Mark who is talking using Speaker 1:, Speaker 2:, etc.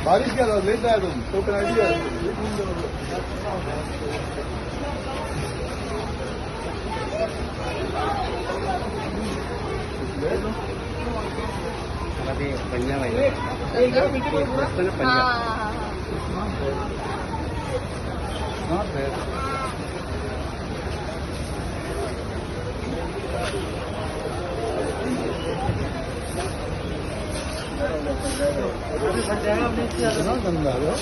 Speaker 1: बारिश क्या लेट आया तुम तो आइडिया।
Speaker 2: पंजाब आहे पंजाब.
Speaker 1: इतना गंदा है।